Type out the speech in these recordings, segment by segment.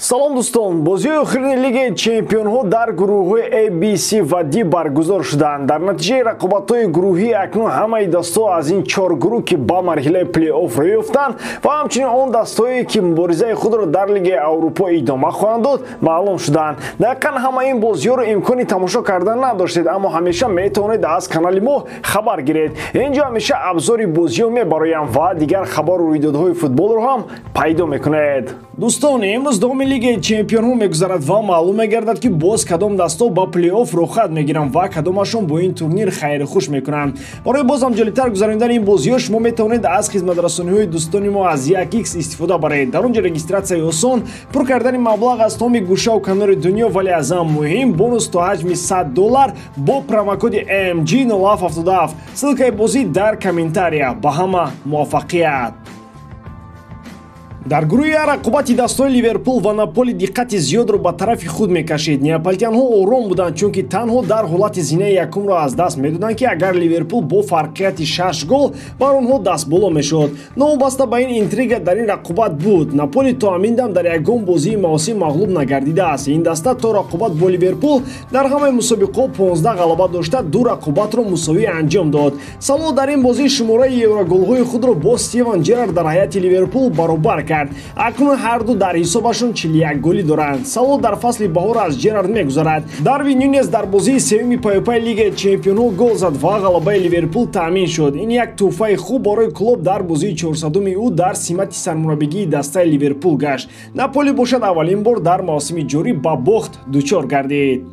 Салом, дӯстон! Бозиҳои охирини Лигаи чемпионҳо дар гурӯҳҳои A, B, C ва D баргузор шуданд. Дар натиҷаи рақобатҳои гурӯҳӣ акнун ҳамаи дастҳо аз ин чор гурӯҳ, ки ба марҳилаи плей-офф рӯй ёфтанд, ва ҳамчунин он дастҳое, ки муборизаи худро дар Лигаи Аврупо идома хоҳанд дод, маълум шуданд. Дақиқан ҳамаи ин бозиҳоро имкони тамошо кардан надоштед, аммо ҳамеша метавонед аз канали мо хабар гиред. Инҷо ҳамеша абзори бозиҳо мебароям ва дигар хабару рӯйдодҳои футболро ҳам пайдо мекунед. Дӯстон, имрӯз давоми Лигаи чемпионҳо мегузарад ва маълум мегардад, ки боз кадом дастҳо ба плей-офф роҳхат мегиранд ва кадомашон бо ин турнир хайру хуш мекунанд. Барои бозам ҷолибтар гузаронидани ин бозиҳо шумо метавонед аз хизматрасониҳои дӯстони мо аз 1x истифода баред. Дар он ҷо регистратсияи осон, пур кардани маблағ аз тамоми гӯшаву канори дунё, вале аз ҳам муҳим, бонус то ҳаҷми 100 доллар бо промокоди MG 0777. Ссылкаи бозӣ дар комментария. Ба ҳама муваффақият! Дар гурӯҳи А рақобати дастҳои Ливерпул ва Наполи диққати зиёдро ба тарафи худ мекашид. Неаполитянҳо ором буданд, чунки танҳо дар ҳолати зинаи якумро аз даст медоданд, ки агар Ливерпул бо фарқияти шаш гол бар онҳо дастболо мешуд. Новобаста ба ин, интрига дар ин рақобат буд. Наполи то ҳамин дам дар ягон бозии мавсим мағлуб нагардидааст. Ин даста то рақобат бо Ливерпул дар ҳамаи мусобиқаҳо 15 ғалаба дошта, ду рақобатро мусовӣ анҷом дод. Салоҳ дар ин бозӣ шумораи евроголҳои худро бо Стивен Джерард дар ҳайати Ливерпул баробар кард. Акнун ҳарду дар ҳисобашон 41 голӣ доранд. Салоҳ дар фасли баҳор аз Джерард мегузарад. Дарвин Нюнес дар бозии сеюми паёпай Лигаи чемпионҳо гол зад ва ғалабаи Ливерпул таъмин шуд. Ин як тӯҳфаи хуб барои Клоп дар бозии 400-уми ӯ дар симати сармураббигии дастаи Ливерпул гашт. Наполи бошад, аввалин бор дар мавсими ҷорӣ ба бохт дучор гардид.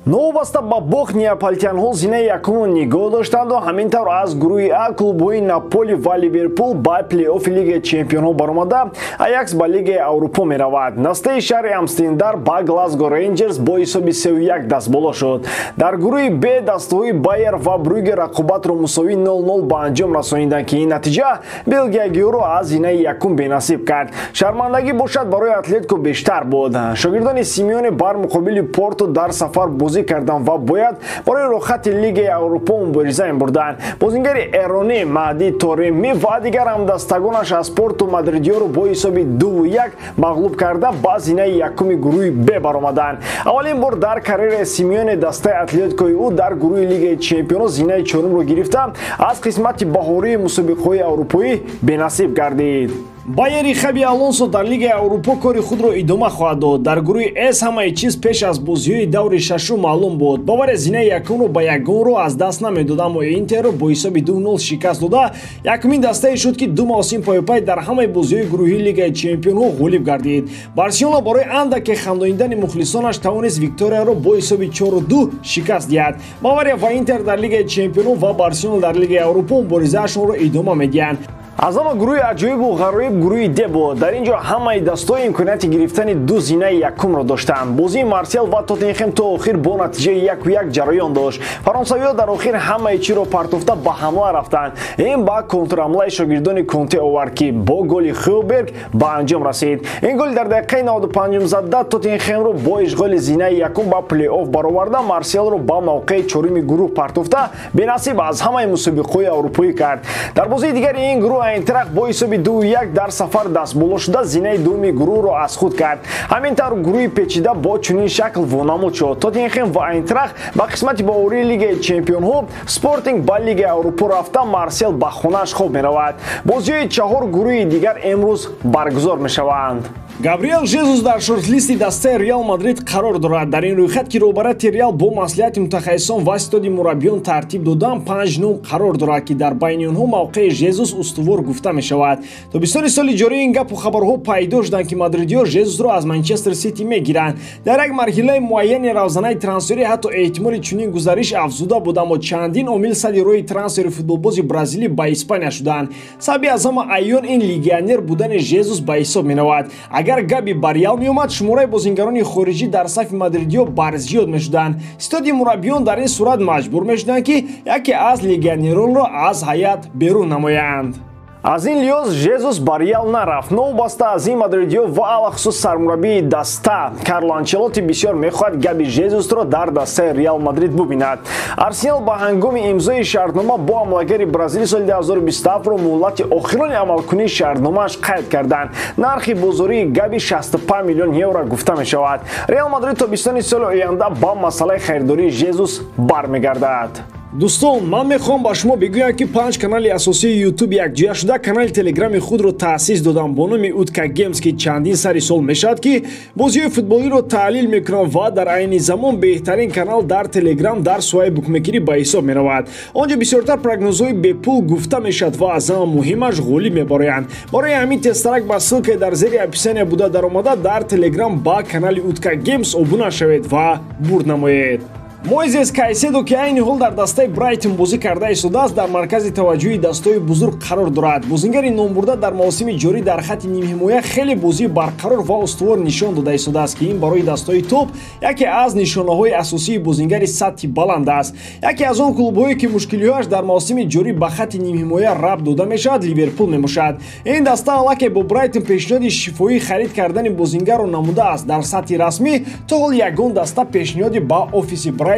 Новобаста ба бохт, неаполитянҳо зинаи якумро нигоҳ доштанду ҳамин тавр аз гурӯҳи А клубҳои Наполи ва Ливерпул ба плей-оффи Лигаи чемпионҳо баромада, Аякс ба Лигаи Аврупо меравад. Дастаи шаҳри Амстердам ба Глазго Рейнҷерс бо ҳисоби 3-1 дастболо шуд. Дар гурӯҳи Б дастаҳои Байер ва Брюгге рақобатро мусовӣ 0-0 ба анҷом расониданд, ки ин натиҷа белгиягиҳоро аз зинаи якум бенасиб кард. Шармандагӣ бошад, барои Атлетико бештар буд. Шогирдони Симеоне бар муқобили Порту дар сафар бозӣ карданд ва бояд барои роҳхати Лигаи Аврупо мубориза мебурданд. Бозингари эронӣ Маҳди Тореми ва дигар ҳамдастагонаш аз Порту мадридиёро бо ҳисоби 2-1 мағлуб карда, ба зинаи якуми гурӯҳи Б баромаданд. Аввалин бор дар карьераи Симеоне дастаи Атлетикои ӯ дар гурӯҳи Лигаи чемпионҳо зинаи чорумро гирифта, аз қисмати баҳории мусобиқаҳои аврупоӣ бенасиб гардид. Байери Хаби Алонсо дар Лигаи Аврупо кори худро идома хоҳад дод. Дар гурӯҳи С ҳамаи чиз пеш аз бозиҳои даври шашум маълум буд. Бавария зинаи якумро ба ягон роҳ аз даст намедод, аммо Интерро бо ҳисоби 2-0 шикаст дода, якумин дастае шуд, ки ду мавсим паёпай дар ҳамаи бозиҳои гурӯҳии Лигаи чемпионҳо ғолиб гардид. Барселона барои андаке хандонидани мухлисонаш тавонист Викторияро бо ҳисоби 4-2 шикаст диҳад. Бавария ва Интер дар Лигаи чемпионҳо ва Барселона дар Лигаи Аврупо муборизаашонро идома медиҳанд. Аз ҳама гурӯҳи аҷоибу ғароиб гурӯҳи Д буд. Дар ин ҷо ҳамаи дастҳо имконияти гирифтани ду зинаи якумро доштанд. Бозии Марсел ва Тоттенхем то охир бо натиҷаи 1-1 ҷараён дошт. Фаронсавиҳо дар охир ҳамаи чиро партофта, ба ҳамла рафтанд. Ин ба контрҳамлаи шогирдони Конте овард, ки бо голи Хюберг ба анҷом расид. Ин гол дар дақиқаи 95 зада, Тоттенхемро бо ишғоли зинаи якум ба плей-офф бароварда, Марселро ба мавқеи чоруми гурӯҳ партофта, бенасиб аз ҳамаи мусобиқаҳои аврупоӣ кард. Дар бозии дигари ин гурӯҳ Айнтрахт бо ҳисоби 2-1 дар сафар дастболо шуда, зинаи дуюми гурӯҳро аз худ кард. Ҳамин тавр гурӯҳи печида бо чунин шакл вонамуд шуд: Тоттенхем ва Айнтрахт ба қисмати баҳории Лигаи чемпионҳо, Спортинг ба Лигаи Аврупо рафта, Марсел ба хонааш хоб меравад. Бозиҳои чаҳор гурӯҳи дигар имрӯз баргузор мешаванд. Габриэл Жезус дар шортлисти дастаи Реал Мадрид қарор дорад. Дар ин рӯйхат, ки роҳбарияти Реал бо маслиҳати мутахассисон ва ситоди мураббиён тартиб додан, панҷ ном қарор дорад, ки дар байни онҳо мавқеи Жезус устувор гуфта мешавад. Тобистони соли ҷорӣ ин гапу хабарҳо пайдо шуданд, ки мадридиҳо Жезусро аз Манчестер Сити мегиранд. Дар як марҳилаи муайяни равзанаи трансферӣ ҳатто эҳтимоли чунин гузариш афзуда буд, аммо чандин омил сади роҳи трансфери футболбози бразилӣ ба Испания шуданд. Сабаби аз ҳама аён ин легионер будани Жезус ба ҳисоб меравад. Агар Габи ба Реал меомад, шумораи бозингарони хориҷӣ дар сафи мадридиҳо барзиёд мешуданд. Ситоди мураббиён дар ин сурат маҷбур мешуданд, ки яке аз легионеронро аз ҳайат берун намоянд. Аз ин лиҳоз Жезус ба Реал нарафт. Новобаста аз ин, мадридиё ва алахусус сармураббии даста Карло Анчелотти бисёр мехоҳад Габи Жезусро дар дастаи Реал Мадрид бубинад. Арсенал ба ҳангоми имзои шартнома бо ҳамлагари бразили соли 2027-ро муҳлати охирони амалкунии шартномааш қайд карданд. Нархи бозории Габи 65 миллион евро гуфта мешавад. Реал Мадрид тобистони соли оянда ба масъалаи харидории Жезус бармегардад. Дӯстон, ман мехоҳам ба шумо бигӯям, ки 5 канали асосии Ютуб якҷоя шуда канали Телеграми худро таъсис додам бо номи Утка Геймс, ки чандин сари сол мешавад, ки бозиҳои футболиро таҳлил мекунам ва дар айни замон беҳтарин канал дар Телеграм дар соҳаи букмекерӣ ба ҳисоб меравад. Он ҷо бисёртар прогнозҳои бепул гуфта мешавад ва аз ҳама муҳимаш ғолиб мебароянд. Барои ҳамин тезтарак ба ссылка и дар зери описания буда даромада, дар Телеграм ба канали Утка Геймс обуна шавед ва бурд намоед. Мойзес Кайседо, ки айни ҳол дар дастаи Брайтон бозӣ карда истодааст, дар маркази таваҷҷӯҳи дастаҳои бузург қарор дорад. Бозингари номбурда дар мавсими ҷорӣ дар хатти нимҳимоя хеле бозии барқарор ва устувор нишон дода истодааст, ки ин барои дастаҳои топ яке аз нишонаҳои асосии бозингари сатҳи баланд аст. Яке аз он клубҳое, ки мушкилиҳояш дар мавсими ҷорӣ ба хатти нимҳимоя рабт дода мешавад, Ливерпул мебошад. Ин даста аллакай бо Брайтон пешниҳоди шифоии харид кардани бозингарро намудааст. Дар сатҳи расмӣ то ҳол ягон даста пешниҳоди ба офиси Брайтон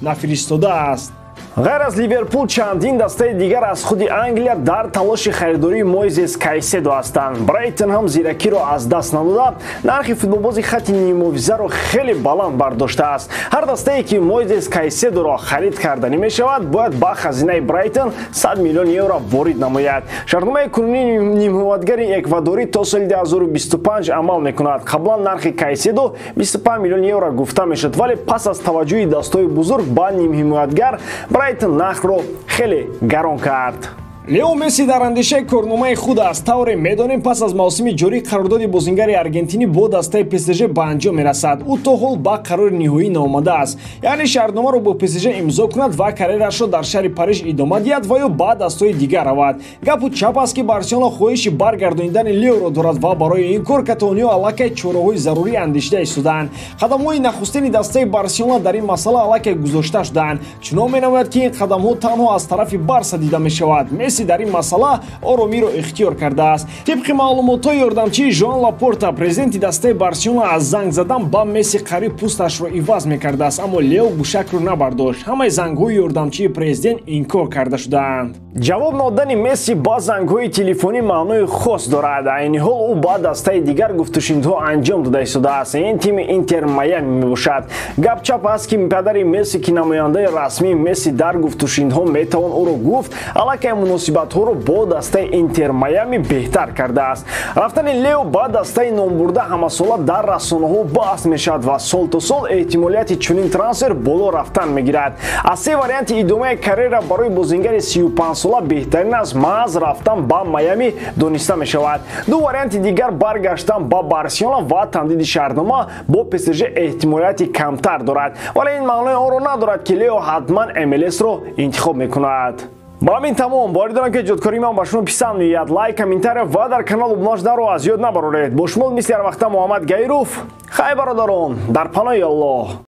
нафиристодааст. Ғайр аз Ливерпул, чандин дастаи дигар аз худи Англия дар талоши харидории Мойзес Кайседо ҳастанд. Брайтон ҳам зиракиро аз даст надода, нархи футболбози хатти нимҳофизаро хеле баланд бардоштааст. Ҳар дастае, ки Мойзес Кайседоро харид карданӣ мешавад, бояд ба хазинаи Брайтон 100 миллион евро ворид намояд. Шартномаи кунунии нимҳимоятгари эквадорӣ то соли 2025 амал мекунад. Қаблан нархи Кайседо 25 миллион евро гуфта мешуд, вале пас аз таваҷҷӯҳи дастҳои бузург ба нимҳимоятгар, Брайтон нархро хеле гарон кард. Лео Месси дар андешаи корномаи худ аст. Тавре медонем, пас аз мавсими ҷорӣ қарордоди бозингари аргентинӣ бо дастаи ПСЖ ба анҷом мерасад. Ӯ то ҳол ба қарори ниҳоӣ наомадааст, яъне шартномаро бо ПСЖ имзо кунад ва карьерашро дар шаҳри Париж идома диҳад ва ё ба дастҳои дигар равад. Гапу чап аст, ки Барселона хоҳиши баргардонидани Леоро дорад ва барои ин кор каталониҳо аллакай чораҳои зарурӣ андешида истодаанд. Қадамҳои нахустини дастаи Барселона дар ин масъала аллакай гузошта шудаанд. Чунон менамояд, ки ин қадамҳо танҳо аз тарафи Барса дида мешавад. Месси дар ин масъала оромиро ихтиёр кардааст. Тибқи маълумотҳои ёрдамчии Жоан Лапорта, президенти дастаи Барселона аз занг задан ба Месси қариб пӯсташро иваз мекардааст, аммо Лео гӯшакро набардошт. Ҳамаи зангҳои ёрдамчии президент инкор карда шудаанд. Ҷавоб надодани Месси ба зангҳои телефонӣ маънои хос дорад. Айни ҳол ӯ ба дастаи дигар гуфтушунидҳо анҷом дода истодааст. Ин тими Интер Майами мебошад. Гапчап аст, ки падари Месси, ки намояндаи расмии Месси дар гуфтушунидҳо метавон ӯро гуфт, аллакай муносибатҳоро бо дастаи Интер Майами беҳтар кардааст. Рафтани Лео ба дастаи номбурда ҳамасола дар расонаҳо баҳс мешавад ва сол то сол эҳтимолияти чунин трансфер боло рафтан мегирад. Аз се варианти идомаи карьера барои бозингари 35сола беҳтарин аз маҳз рафтан ба Майами дониста мешавад. Ду варианти дигар, баргаштан ба Барселона ва тамдиди шартнома бо ПСЖ, эҳтимолияти камтар дорад, вале ин маънои онро надорад, ки Лео ҳатман МЛС-ро интихоб мекунад. Ба ҳамин тамом. Боварӣ дорам, ки эҷодкории ман ба шумо писанд меояд. Лайк, комментария ва дар канал обуна шуданро аз ёд набароред. Бо шумо мисли ҳар вақта Муҳаммад Гаиров. Хай, бародарон, дар паноҳи Аллоҳ.